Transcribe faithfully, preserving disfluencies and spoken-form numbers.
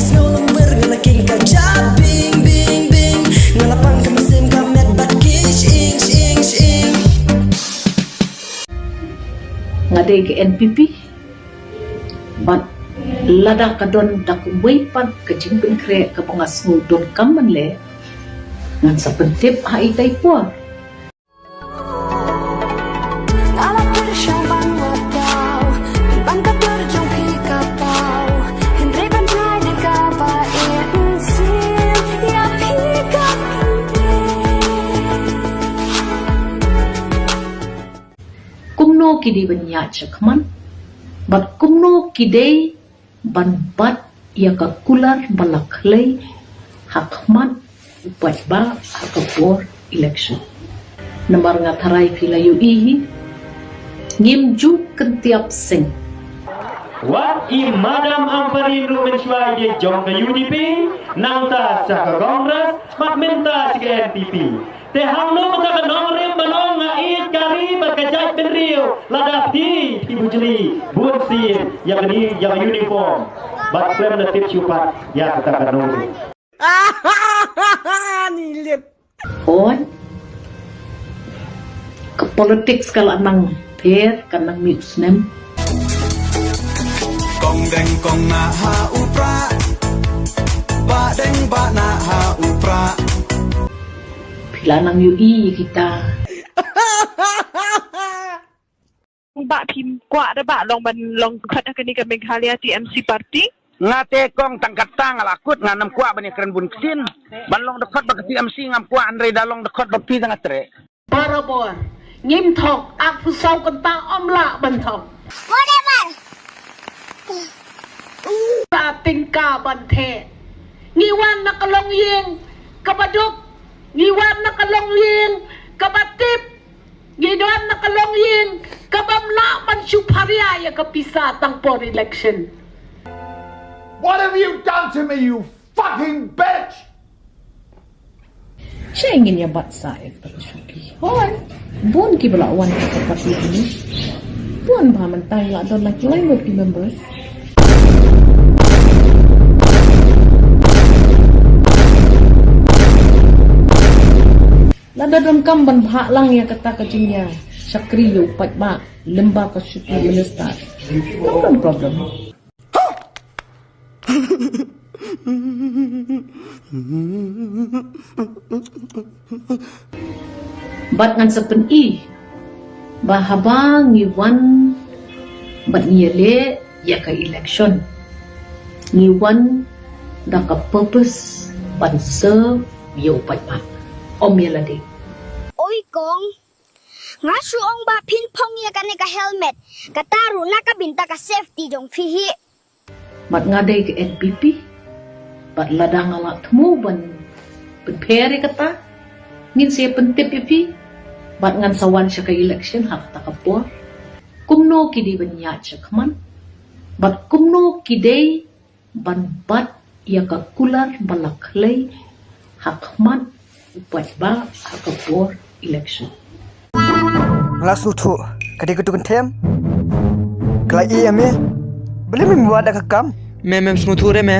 Sngewlem wir nga la king ka jabing bing bing. Nga la pang ka mynsiem ka met bad ki shing shing shing. Nga dei ka N P P. Bad lada ka don da kawei pat ka jingpynkhreh kaba nga sngew donkam ban leh, ngan sa pyntip ha itai i por. Kumno ki dei ban ïaid shakhmat, bad kumno ki dei ban bat ïa ka kular ba la khlei hakhmat u paidbah ha ka por election. Namar nga tharai phi la ïohi hi, ngim ju kyntiap seng. Wat i Madam Ampareen ruh mynshuwa i dei jong ka U D P, nangta sha ka Congress, bad mynta sha ka N P P. Te hangno mynta ka nongrim ban ong nga ïeit ka ri bad ka jaitbynriew, lada phi, phi bujli bunsien ïa kane, ïa ka uniform. Bad khlem da tip shuh pat ïa kata ka nongrim. Ni lit. Hooid. Ka politics ka la nang pher, ka nang mih u snem. Kong deng kong nah ha u prah. Bah deng bah nah ha u prah. Phi la nang ïohi ïa kita. Bah phim kwah da bah long ban long dkhot ha kane ka Meghalaya T M C party. Nga te kong tang katta nga la kut, ngam kwah ban ïakren bun ktien. Ban long dkhot bad ka T M C ngam kwah, hynrei da long dkhot bad phi tang nga treh. Barabor ngim thok, arphew saw kynta ym lah ban thok. Whatever. Sa tyngka ban theh. Ngi wan na ka longïing kaba duk. Ngi wan na ka longïing kaba tip. Ngi don na ka longïing kaba ym lah ban shu pharia ïa ka pisa tang por election. What have you done to me, you fucking bitch? Sha ngin ïa bat sa ïa ka shuki. Hooid. Bun kiba la wan ka party ni. Bun ba mynta la don la ki lai ngut ki members. Lada donkam ban bha lang ïa kata ka jingïashakri ïa u paidbah lyngba ka shuki minister, kam don problem. Bad ngan sa pyni ba haba ngi wan bad ngi ïaleh ïa ka election, ngi wan da ka purpose ban serve ïa u paidbah, ym ïa lade. Oi kong, nga shu ong ba phin phong ïa kane ka helmet, kata ruh na ka bynta ka safety jong phi hi. Bad nga dei ka N P P. Bad lada nga la thmu ban pynpher ïa kata, ngin sa pyntip ïa phi. Bad ngan sa wan sha ka election ha kata ka por. Kumno ki dei ban ïaid shakhmat. Bad kumno ki dei ban bat ïa ka kular ba la khlei hakhmat u paidbah ha ka por election. Nga la sngewthuh ka dei ka tu kan them. Ka la ïa me. Balei mem wad da ka kam? Me mem sngewthuh re me.